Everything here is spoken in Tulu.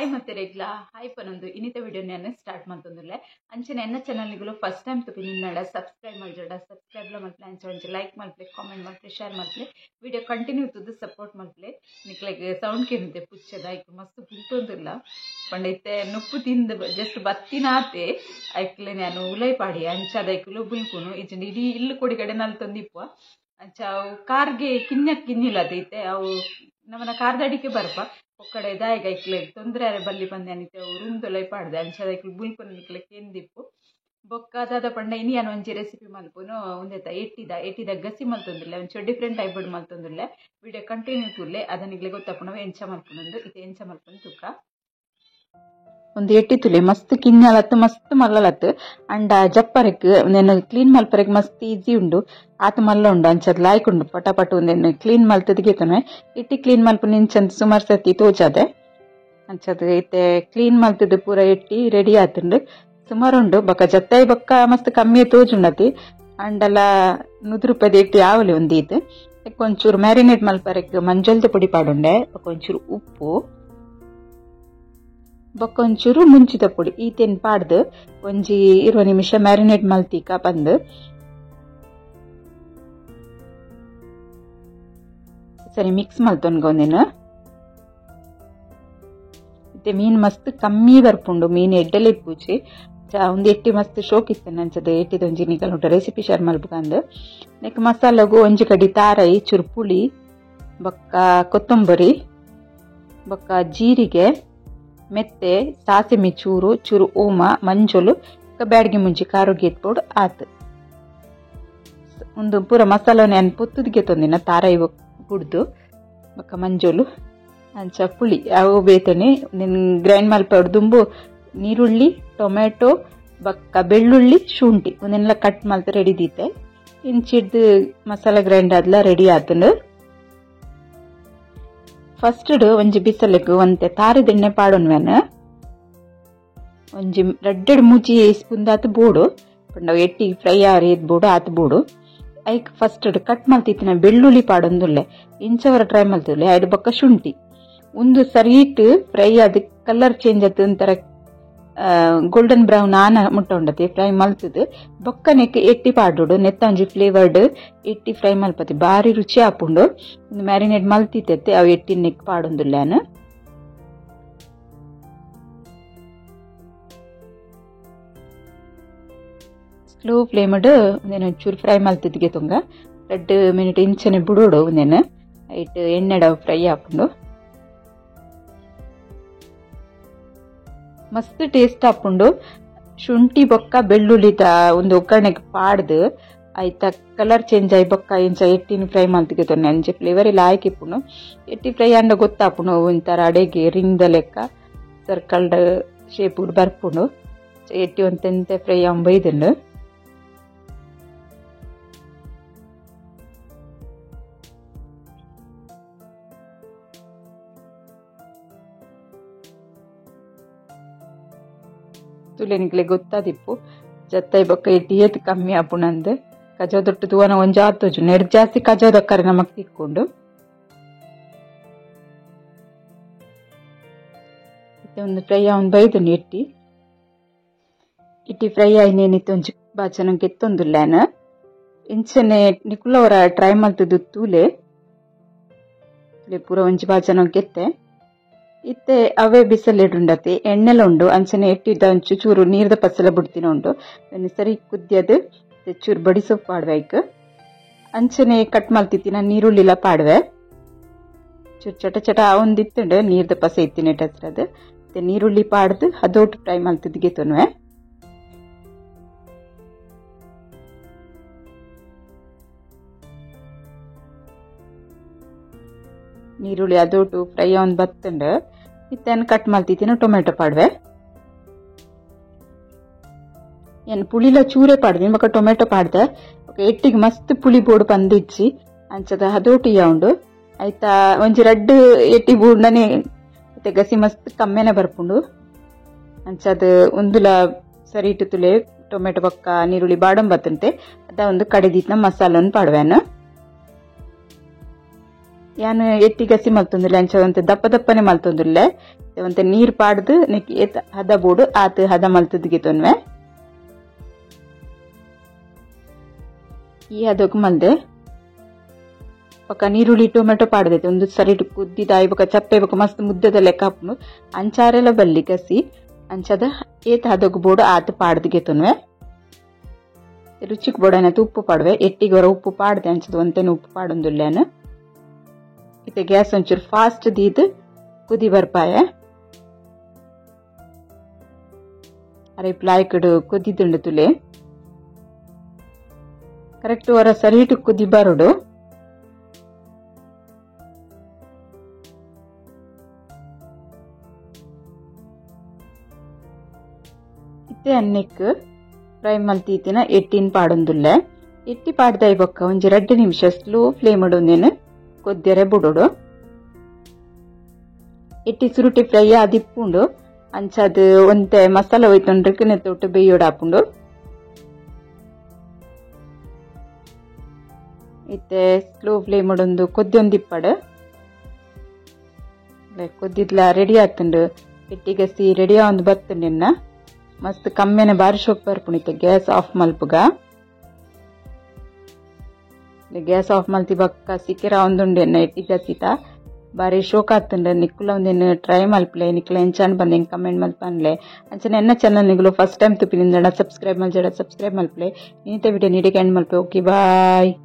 Hi ಮತ್ತೆ ರೆಗ್ಲಾ ಹಾಯ್ ಪನೊಂದು ಇನ್ನಿತ ವಿಡಿಯೋ ನಾನು ಸ್ಟಾರ್ಟ್ ಮಾಡ್ತಂದಿಲ್ಲ. ಅಂಚನೆ ಎನ್ನ ಚಾನಲ್ಗಳು ಫಸ್ಟ್ ಟೈಮ್ ತುಪಿ ನಿನ್ನಡ ಸಬ್ಸ್ಕ್ರೈಬ್ ಮಾಡ್ಜೋಡ ಸಬ್ಸ್ಕ್ರೈಬ್ ಮಲ್ಪಲೆ, ಅಂಚೆ ಒಂಚೆ ಲೈಕ್ ಮಲ್ಪಲೆ, ಕಾಮೆಂಟ್ ಮಲ್ಪಲೆ, ಶೇರ್ ಮಲ್ಪಲೆ, ವಿಡಿಯೋ ಕಂಟಿನ್ಯೂ ತುದ್ದು ಸಪೋರ್ಟ್ ಮಲ್ಪಲೆ. ನಿಕ್ಲೆಗ್ ಸೌಂಡ್ ಕೇನಿದೆ ಪುಚ್ಚದ ಐಕ್ ಮಸ್ತ್ ಪುಲ್ತೊಂದಿಲ್ಲ ಪಂಡ ಇತ್ತೆ ನುಪ್ಪು ತಿಂದು ಜಸ್ಟ್ ಬತ್ತಿನಾತೆ ಐಕ್ಲೆ ನಾನು ಉಲೈ ಪಾಡಿ ಅಂಚಾದ ಐಕ್ಲು ಬುಲ್ಕುನು ಇಜ್ಜಂಡ ಇಡೀ ಇಲ್ಲು ಕೊಡಿ ಕಡೆ ನಲ್ತೊಂದಿಪ್ಪ. ಅಂಚ ಅವು ಕಾರ್ಗೆ ಕಿನ್ನ ಕಿನ್ನಿಲ್ಲ ಅದೈತೆ ಅವು ನಮ್ಮನ ಕಾರ್ದಡಿಕೆ ಬರ್ಪ ಒಕ್ಕಡೆ ದಾಯಿಗ ಐಕ್ಲೆ ತೊಂದರೆ ಅರೆ ಬಲ್ಲಿ ಬಂದೆ ಅವು ರೂಮ್ದೊಲೈ ಪಾಡ್ದೆ ಅಂಚಾದ ಐಕ್ಲು ಬುಲ್ಪುನ ನಿಕ್ಲೆ ಕೇಂದಿಪ್ಪು. ಬೊಕ್ಕ ದಾದ ಪಂಡ ಇನಿ ಯಾನ್ ಒಂಜಿ ರೆಸಿಪಿ ಮಲ್ಪುನು ಉಂದೆತ ಎಟ್ಟಿದ ಗಸಿ ಮಲ್ತೊಂದಿಲ್ಲ, ಒಂಚೂರು ಡಿಫ್ರೆಂಟ್ ಟೈಪ್ ಮಲ್ತೊಂದಿಲ್ಲ. ವಿಡಿಯೋ ಕಂಟಿನ್ಯೂ ತೂಲೆ ಅದನಿಗ್ಲೆ ಗೊತ್ತಪ್ಪುನವು ಎಂಚ ಮಲ್ಪುನಂದು ಇತ್ತೆ ಎಂಚ ಮಲ್ಪುನು ತೂಕ. ಒಂದು ಎಟ್ಟಿ ತುಲೆ ಮಸ್ತ್ ಕಿನ್ನಲತ್ತು ಮಸ್ತ್ ಮಲ್ಲಲತ್ತು ಅಂಡ ಜಪ್ಪರಕ್ ಒಂದೇನು ಕ್ಲೀನ್ ಮಲ್ಪರಕ್ ಮಸ್ತ್ ಈಸಿ ಉಂಡು ಆತ ಮಲ್ಲ ಉಂಡು ಅಂಚದ್ ಲಾಯ್ಕ್ ಉಂಡು ಪಟ ಪಟ ಒಂದೇನು ಕ್ಲೀನ್ ಮಲ್ತದಿಗೆತನೆ ಎಟ್ಟಿ ಕ್ಲೀನ್ ಮಲ್ಪು ನಿಂಚಂತ ಸುಮಾರು ಸರ್ತಿ ತೋಜಾದೆ ಅಂಚದ್ ಇತ್ತೆ ಕ್ಲೀನ್ ಮಲ್ತದ ಪೂರ ಎಟ್ಟಿ ರೆಡಿ ಆತುಂಡು ಸುಮಾರು ಉಂಡು. ಬೊಕ್ಕ ಜತ್ತಾಯಿ ಬೊಕ್ಕ ಮಸ್ತ್ ಕಮ್ಮಿ ತೋಜುಂಡತಿ ಅಂಡಲ 100 ರೂಪಾಯಿದ ಎಟ್ಟಿ ಯಾವಲಿ ಒಂದೀತ್. ಒಂಚೂರು ಮ್ಯಾರಿನೇಟ್ ಮಲ್ಪರಕ್ ಮಂಜಲ್ದ ಪೊಡಿ ಪಾಡುಂಡೆ, ಬೊಕ್ಕ ಒಂಚೂರು ಉಪ್ಪು, ಬೊಕ್ಕ ಒಂಚೂರು ಮುಂಚಿದ ಪೊಡಿ ಈತೇನ್ ಪಾಡ್ದು ಒಂಜಿ 20 ನಿಮಿಷ ಮ್ಯಾರಿನೇಟ್ ಮಲ್ತೀಕ ಬಂದು ಸರಿ ಮಿಕ್ಸ್ ಮಲ್ತೊನ್ಗೊಂದೇನು. ಇತ್ತೆ ಮೀನ್ ಮಸ್ತ್ ಕಮ್ಮಿ ಬರ್ಪುಂಡು, ಮೀನ್ ಎಡ್ಡಲೆ ಪೂಜಿ ಒಂದು ಎಟ್ಟಿ ಮಸ್ತ್ ಶೋಕ್ ಇತ್ತು ನಂಚದ ಎಟ್ಟಿದ ಒಂಜಿ ನಿಕಲ್ ಉಂಟು ರೆಸಿಪಿ ಶೇರ್ ಮಲ್ಪುಗಂದು. ನೆಕ್ ಮಸಾಲಗು ಒಂಜಿ ಕಡಿ ತಾರೈ, ಚೂರು ಪುಳಿ, ಬೊಕ್ಕ ಕೊತ್ತಂಬರಿ, ಬೊಕ್ಕ ಜೀರಿಗೆ, ಮೆತ್ತೆ, ಸಾಸಿಮೆ ಚೂರು ಚೂರು ಓಮ, ಮಂಜುಲು, ಬ್ಯಾಡ್ಗೆ ಮುಂಚೆ ಖಾರ ಗೇತ್ಪೋಡು ಆತು. ಒಂದು ಪೂರ ಮಸಾಲನೆ ಪೊತ್ತುದಿಗೆ ತೊಂದಿನ ತಾರೈ ಬುಡ್ದು ಬೊಕ್ಕ ಮಂಜುಲು ಅಂಚ ಪುಳಿ ಅವು ಬೇತನೆ ನಿನ್ ಗ್ರೈಂಡ್ ಮಲ್ಪಡು ದುಂಬು ನೀರುಳ್ಳಿ, ಟೊಮೆಟೊ, ಬೊಕ್ಕ ಬೆಳ್ಳುಳ್ಳಿ, ಶುಂಠಿ ಒಂದೆಲ್ಲ ಕಟ್ ಮಲ್ತ ರೆಡಿ ದೀತೆ. ಇಂಚಿಡ್ದು ಮಸಾಲ ಗ್ರೈಂಡ್ ಆದ್ಲ ರೆಡಿ ಆತಂಡು. ಫಸ್ಟ್ ಒಂಜಿ ಬಿಸಲೆಗ್ ಒಂತೆ ತಾರಿದೆಣ್ಣೆ ಪಾಡೊನ್ವೆನ್ ಒಂಜಿ ರಡ್ಡೆಡ್ ಮೂಜಿ ಸ್ಪೂನ್ ಆತು ಬೋಡು ಪಂಡ ಎಟ್ಟಿ ಫ್ರೈ ಆರಿ ಬೋಡು ಆತು ಬೋಡು. ಐಕ್ ಫಸ್ಟ್ ಕಟ್ ಮಲ್ತಿತ್ತಿನ ಬೆಳ್ಳುಳ್ಳಿ ಪಾಡೊಂದುಲ್ಲೆ ಇಂಚವರ ಟ್ರೈ ಮಲ್ತಿಲ್ಲೆ ಐಡ್ ಬೊಕ್ಕ ಶುಂಠಿ ಒಂದು ಸರಿಟ್ ಫ್ರೈ ಅದು ಕಲರ್ ಚೇಂಜ್ ಆತು ಒಂಥರ ಗೋಲ್ಡನ್ ಬ್ರೌನ್ ಆನ ಮುಟ್ಟ ಉಂಡತಿ ಫ್ರೈ ಮಲ್ತದು. ಬೊಕ್ಕ ನೆಕ್ ಎಟ್ಟಿ ಪಾಡೋಡು ನೆತ್ತ ಒಂಜಿ ಫ್ಲೇವರ್ಡ್ ಎಟ್ಟಿ ಫ್ರೈ ಮಲ್ಪತಿ ಬಾರಿ ರುಚಿ ಆಪುಂಡು. ಮ್ಯಾರಿನೇಟ್ ಮಲ್ತಿತ್ತೆ ಅವು ಎಟ್ಟಿ ನೆಕ್ ಪಾಡೊಂದುಲ್ಲಾನು. ಸ್ಲೋ ಫ್ಲೇಮ್ಡ್ ಒಂದೇನು ಚೂರು ಫ್ರೈ ಮಲ್ತಿದ್ಗೆ ತುಂಗ 2 ಮಿನಿಟ್ ಇಂಚನೆ ಬುಡೋಡು ಒಂದೇನು ಐಟ್ ಎಣ್ಣೆಡ ಫ್ರೈ ಆಪುಂಡು ಮಸ್ತ್ ಟೇಸ್ಟ್ ಆಪುಂಡು. ಶುಂಠಿ ಬೊಕ್ಕ ಬೆಳ್ಳುಳ್ಳಿದ ಒಂದು ಒಗ್ಗರಣೆಗೆ ಪಾಡ್ದು ಆಯ್ತಾ ಕಲರ್ ಚೇಂಜ್ ಆಯಿ ಬೊಕ್ಕ ಇಂಚ ಎಟ್ಟಿನ ಫ್ರೈ ಮಲ್ತಿಗೆ ತೊನ್ನೆ ಅಂಚೆ ಫ್ಲೇವರ್ ಇಲ್ಲ ಆಯ್ಕಿಪ್ಪುಂಡು. ಎಟ್ಟಿ ಫ್ರೈ ಅಂಡ ಗೊತ್ತಾಪುಂಡು ಒಂಥರ ಅಡೆಗೆ ರಿಂಗ್ದ ಲೆಕ್ಕ ಸರ್ಕಲ್ಡ್ ಶೇಪ್ ಬರ್ಪುಂಡು. ಎಟ್ಟಿ ಒಂತೆಂತೆ ಫ್ರೈ ಅಂಬೈದುಂಡು. ತುಲೆ ಗೊತ್ತಾದಿಪ್ಪು ಜತ್ತೈ ಬೊಕ್ಕ ಎಟ್ಟಿ ಏತ್ ಕಮ್ಮಿ ಆಪುಣಂದು ಕಜಾದೊಟ್ಟು ತೂವನ ಒಂಜಿ ಆತೋಜು ನೆಡ್ ಜಾಸ್ತಿ ಕಜಾದಕ್ಕರೆ ನಮಕ್ ತಿಕ್ಕೊಂಡು. ಒಂದು ಫ್ರೈ ಅವನ್ ಬೈದುಂಡು ಎಟ್ಟಿ ಇಟ್ಟಿ ಫ್ರೈ ಆಯ್ನೇನಿತ್ತು ಒಂಜಿ ಬಾಚನ ಗೆತ್ತೊಂದುಲ್ಲಾನ ಇಂಚನೆ ನಿಕುಲವರ ಟ್ರೈ ಮಲ್ತದ್ದು ತೂಲೆ ತುಲೆ ಪೂರ ಒಂಜಿ ಬಾಚನ ಗೆತ್ತೆ. ಇತ್ತೆ ಅವೇ ಬಿಸಲೆಡುಂಡತಿ ಎಣ್ಣೆಲ ಉಂಡು ಅಂಚನೆ ಎಟ್ಟಿದ್ದ ಒಂಚು ಚೂರು ನೀರ್ದ ಪಸಲ ಬುಡ್ತಿನ ಉಂಡು ಸರಿ ಕುದ್ಯದು ಚೂರು ಬಡಿ ಸೊಪ್ಪು ಪಾಡ್ವೈಕ್ ಅಂಚನೆ ಕಟ್ ಮಲ್ತಿತ್ತಿನ ನೀರುಳ್ಳಿಲ ಪಾಡ್ವೆ ಚೂರು ಚಟ ಚಟ ಒಂದಿತ್ತುಂಡು ನೀರ್ದ ಪಸೆ ಇತ್ತಿನ ಹತ್ರದು ನೀರುಳ್ಳಿ ಪಾಡ್ದು ಅದೊಟ್ಟು ಫ್ರೈ ಮಲ್ತಿದ್ಗೆ ತೊನ್ವೆ. ನೀರುಳ್ಳಿ ಅದೊಟ್ಟು ಫ್ರೈ ಒಂದು ಬತ್ತುಂಡು. ಇತ್ತೇನು ಕಟ್ ಮಲ್ತಿತ್ತಿನ ಟೊಮೆಟೊ ಪಾಡ್ವೆ ಏನು ಪುಳಿಲ ಚೂರೆ ಪಾಡ್ದೆ ಬೊಕ್ಕ ಟೊಮೆಟೊ ಪಾಡ್ದೆ ಎಟ್ಟಿಗೆ ಮಸ್ತ್ ಪುಳಿ ಬೋಡು ಪಂದಿಚ್ಚಿ ಅಂಚದ ಅದೊಟ್ಟು ಉಂಡು ಆಯ್ತಾ. ಒಂಜಿ ರಡ್ಡು ಎಟ್ಟಿ ಬೂಡ್ನನೆ ಇತ್ತೆ ಗಸಿ ಮಸ್ತ್ ಕಮ್ಮೆನೆ ಬರ್ಪುಂಡು ಅಂಚದ ಒಂದುಲ ಸರಿ ಇಟ್ಟು ತುಲೆ ಟೊಮೆಟೊ ಬೊಕ್ಕ ನೀರುಳ್ಳಿ ಬಾಡೊಂಬತ್ತಂತೆ ಅದ ಒಂದು ಕಡೆದಿತ್ನ ಮಸಾಲನ್ನು ಪಾಡ್ವೆನು. ಯಾನ್ ಎಟ್ಟಿ ಗಸಿ ಮಲ್ತೊಂದುಲ್ಲೆ ಅಂಚ ಒಂತೆ ದಪ್ಪ ದಪ್ಪನೆ ಮಲ್ತೊಂದುಲ್ಲೆ ಒಂತೆ ನೀರ್ ಪಾಡ್ದು ನೆಕ್ ಏತ್ ಹದ ಬೋಡು ಆತ್ ಹದ ಮಲ್ತದ್ ಗೆತೊನ್ವೆ ಈ ಹದಕ್ ಮಲ್ದೆ ಬೊಕ ನೀರುಳ್ಳಿ ಟೊಮೆಟೊ ಪಾಡ್ದೈತೆ ಒಂದು ಸರಿಟ್ ಕುದ್ದಿದಾಯಿ ಬೊಕ ಚಪ್ಪೆ ಬೊಕ ಮಸ್ತ್ ಮುದ್ದೆದ ಲೆಕ್ಕ ಆಪುಂಡು ಅಂಚಾರೆಲ ಬಲ್ಲಿ ಗಸಿ ಅಂಚದ ಏತ್ ಹದಕ್ ಬೋಡು ಆತ್ ಪಾಡ್ದು ಗೆತೊನ್ವೆ ರುಚಿಕ್ ಬೋಡಾಯಿನಾತ್ ಉಪ್ಪು ಪಾಡುವೆ ಎಟ್ಟಿಗೆ ಹೊರ ಉಪ್ಪು ಪಾಡ್ದೆ ಅಂಚದ ಒಂತೆನೆ ಉಪ್ಪು ಪಾಡೊಂದುಲ್ಲೆನ್ ಇತ್ತೆ ಗ್ಯಾಸ್ ಒಂಚೂರು ಫಾಸ್ಟ್ ದೀದ್ ಕುದಿ ಬರ್ಪಾಯ ಅರೆ ಪ್ಲಾಯ್ಕಡ್ ಕುದಿದುಂಡು ತುಲೆ ಕರೆಕ್ಟ್ ಹೊರ ಸರಿಟು ಕುದಿ ಬರೋಡು ಇತ್ತೆ ಅನ್ನೆಕ್ ಫ್ರೈ ಮಲ್ತೀತಿನ ಎಟ್ಟಿನ ಪಾಡೊಂದುಲ್ಲೆ ಎಟ್ಟಿ ಪಾಡ್ದಾಯಿ ಬೊಕ್ಕ ಒಂಜಿ 2 ನಿಮಿಷ ಸ್ಲೋ ಫ್ಲೇಮ್ ಒಂದೇನು ಕೊದ್ಯರೆ ಬುಡೋಡು ಎಟ್ಟಿ ಸುರುಟಿ ಫ್ರೈ ಆದಿಪ್ಪುಂಡು ಅಂಚದ ಒಂತೆ ಮಸಾಲ ಒಯ್ತೊಂಡ್ರೆ ನೆತ್ತೊಟ್ಟು ಬೇಯೋಡು ಆಪುಂಡು ಇತ್ತೆ ಸ್ಲೋ ಫ್ಲೇಮ್ ಒಂದು ಕೊದ್ದೊಂದಿಪ್ಪಡು ಕೊದ್ದಿದ್ಲ ರೆಡಿ ಆತುಂಡು ಎಟ್ಟಿ ಗಸಿ ರೆಡಿ ಆವೊಂದು ಬತ್ತುಂಡು ಇನ್ನ ಮಸ್ತ್ ಕಮ್ಮೆನೆ ಬಾರಿ ಶೋಕ್ ಬರ್ಪುಂಡು ಇತ್ತೆ ಗ್ಯಾಸ್ ಆಫ್ ಮಲ್ಪುಗ ಗ್ಯಾಸ್ ಆಫ್ ಮಲ್ತಿ ಬೊಕ್ಕ ಸಿಕ್ಕಿರ ಒಂದುಂಡು ಎನ್ನ ಎಟ್ಟಿ ಗಸಿತ ಬಾರಿ ಶೋಕ್ ಆತುಂಡು ನಿಕ್ಕುಲ ಒಂದೇನು ಟ್ರೈ ಮಲ್ಪಲೆ ನಿಕ್ಕುಲ ಎಂಚಾಂಡ್ ಬಂದೆ ಕಮೆಂಟ್ ಮಲ್ಪನ್ಲೆ ಅಂಚನೆ ಎನ್ನ ಚಾನಲ್ ನಿಗುಲು ಫಸ್ಟ್ ಟೈಮ್ ತುಪಿನಿಂದಡ ಸಬ್ಸ್ಕ್ರೈಬ್ ಮಲ್ಜಡ ಸಬ್ಸ್ಕ್ರೈಬ್ ಮಲ್ಪಲೆ ನೀತ ವಿಡಿಯೋ ನೀಡಿಗೆ ಎಂಡ್ ಮಲ್ಪೆ. Okay bye.